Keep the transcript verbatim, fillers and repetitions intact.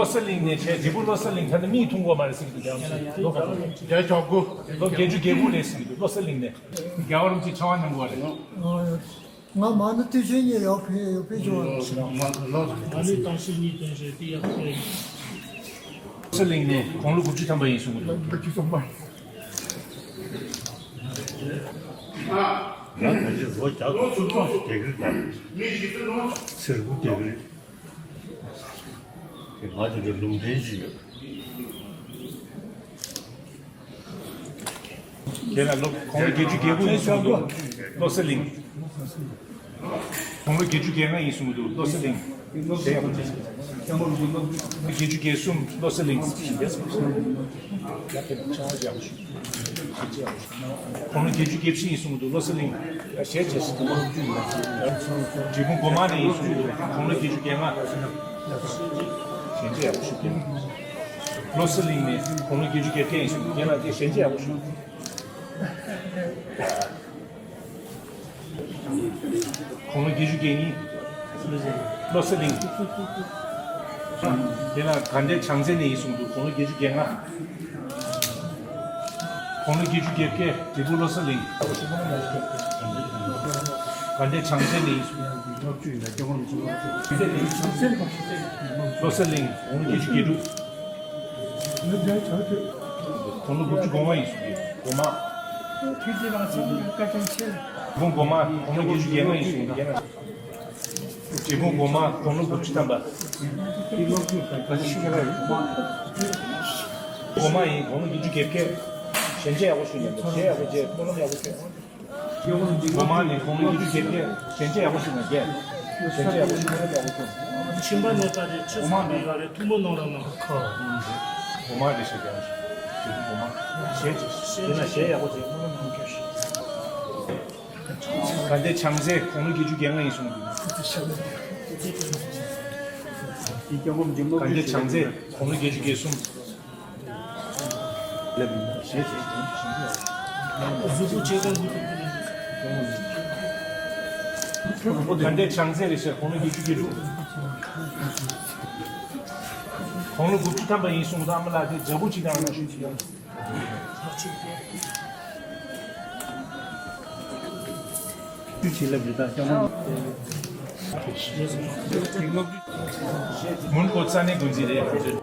བློ་གསལ་གླིང་ནས་བྱས། འབྲས་སྤུངས་བློ་གསལ་གླིང་ཐད་ནས་མིག་མཐོང་གི་མ་རེད་ཟེར་གྱི་འདུག་རྒྱལ་བ་རིན་པོ་ཆེ། ལོ་བརྒྱད་ཅུ་གྱ་དགུ། ལོ་བརྒྱད་ཅུ་གྱ་དགུ་རེད་ཟེར་གྱི་འདུག་བློ་གསལ་གླིང་ནས། རྒྱལ་བ་རིན་པོ་ཆེ་ཕྲེང་བ་གནང་དགོས་རེད། ང་མ་ཎི་དུས་ཆེན་གཉིས་ཡག་ཕེབས་ཡོད་ཕེབས་བྱུང་བ། ང་ནི་ཏང་ཕྱིར་གཉིས་སྟོན་བྱས་ཏེ་ཡག་ཕེབས། བློ་གསལ་གླིང་ནས་དགུང་ལོ་དགུ་བཅུ་ཐམ་པ་ཡིན་གསུང་གི་འདུག་ང་ད་ཆ་ལོ་བརྒྱ་དང་ཅུ་ཙམ་ཞིག་བསྡད་ཀྱི་རེད། ཚེ་རིང་པོ་བསྡད་ཀྱི་རེད། དེ་ང་ཚོ་གི་ལུང་བསྟན་ཞིག་ཡོད། དེ་ལ་ལོ་དགུང་ལོ་བརྒྱད་ཅུ་གྱ་དགུ་ཡིན་གསུང་གི་འདུག་བློ་གསལ་གླིང་། དགུང་ལོ་བརྒྱད་ཅུ་གྱ་ལྔ་ཡིན་གསུང་གི་འདུག་བློ་གསལ་གླིང་། བརྒྱད་ཅུ་གྱ་གསུམ་བློ་གསལ་གླིང་། དགུང་ལོ་བརྒྱད་ཅུ་གྱ་བཞི་ཡིན་གསུང་གི་འདུག་བློ་གསལ་གླིང་། ཞལ་བྱས་སོང་། འབྲས་སྤུངས་སྒོ་མང་ནས་ཡིན་གསུང་གི་འདུག་དགུང་ལོ་བརྒྱད་ཅུ་གྱ་ལྔ། ཞལ་བྱས་ཡག་པོ་ཞུ་གི། བློ་གསལ་གླིང་ནས་དགུང་ལོ་བརྒྱད་ཅུ་གྱ་བརྒྱད་ཡིན་གསུང་གི་འདུག་རྒན་ལགས་དེ་ཞལ་བྱས་ཡག་པོ་ཞུ། དགུང་ལོ་བརྒྱད་ཅུ་གྱ་གཉིས། བློ་གསལ་གླིང་། དེ་ལ་དགའ་ལྡན་བྱང་རྩེ་ནས་ཡིན་གསུང་འདུག་དགུང་ལོ་བརྒྱད་ཅུ་གྱ་ལྔ། དགུང་ལོ་བརྒྱད་ཅུ་གྱ་བརྒྱད། འབྲས་སྤུངས་བློ་གསལ་གླིང་། དགའ་ལྡན་བྱང་རྩེ་ནས་ཡིན་གསུང་། བློ་གསལ་གླིང་དགུང་ལོ་བརྒྱད་ཅུ་གྱ་དྲུག་དགུང་ལོ་དགུ་བཅུ་གོ་ལྔ་ཡིན་གསུང་གི། སྒོ་མང་། ཐུགས་རྗེ་ལ་སོགས་པའི་བཀའ་དྲིན་ཆེ། དགུང་སྒོ་མང་དགུང་ལོ་བརྒྱད་ཅུ་གྱ་ལྔ་ཡིན་གསུང་གི། རྒྱལ་ལ། འབྲས་སྤུངས་སྒོ་མང་དགུང་ལོ་དགུ་བཅུ་ཐམ་པ། སྒོ་མང་ཡིན་དགུང་ལོ་བརྒྱད་ཅུ་གྱ་བརྒྱད། ཞལ་མཇལ་ཡག་པོ་ཞུས་ནས་ཞལ་ཡག་པོ་མཇལ་སྨོན་ལམ་ཡག་པོ་ཞུས། སྒོ་མང་ནས་དགུང་ལོ་བརྒྱད་ཅུ་གྱ་བརྒྱད། ཞལ་མཇལ་ཡག་པོ་ཞུས་ན་རྒན། ཞལ་མཇལ་ཡག་པོ་ཞུས་ན་ཡག་པོ་ཞུས། ཁྱིམ་པ་ནོར་ད་རེད། ཁྱི་སོང་ནས་ཡོད་རེད། ཐུག་མོ་ནང་ལ་ནང་ཁོ། སྒོ་མང་རེད་ཤག་རྒན། སྒོ་མང་། ཞལ་ཅིག་ཞལ་ཅིག་ཞལ་ཡག་པོ་ཅིག་སྨོན་ལམ་ཡག་པོ་ཞུས། དགའ་ལྡན་བྱང་རྩེ་དགུང་ལོ་བརྒྱད་ཅུ་གྱ་ལྔ་ཡིན་གསུངས་འདུག་དགའ་ལྡན་བྱང་རྩེ་དགུང་ལོ་བརྒྱད་ཅུ་གྱ་གསུམ། གཟུགས་པོ་ཇེ་དྲག་འགྲོ་ཐུབ་ཀྱི་རེད། དགའ་ལྡན་བྱང་རྩེ་རེད་ཤག་དགུང་ལོ་བརྒྱད་ཅུ་གྱ་དྲུག་དགུང་ལོ་དགུ་བཅུ་ཐམ་པ་ཡིན་གསུངས་འདུག་ཨ་མ་ལགས་དེ་འཇའ་པོ་ཅིག་དང་ཨ་མ་ཞུ་ཅིག་ཡོད། ཅི་བྱེད་ལབ་རེད་ད་སྐྱོང་། མོན་གྷོ་ས་གནས་འགོ་འཛིན་རེད།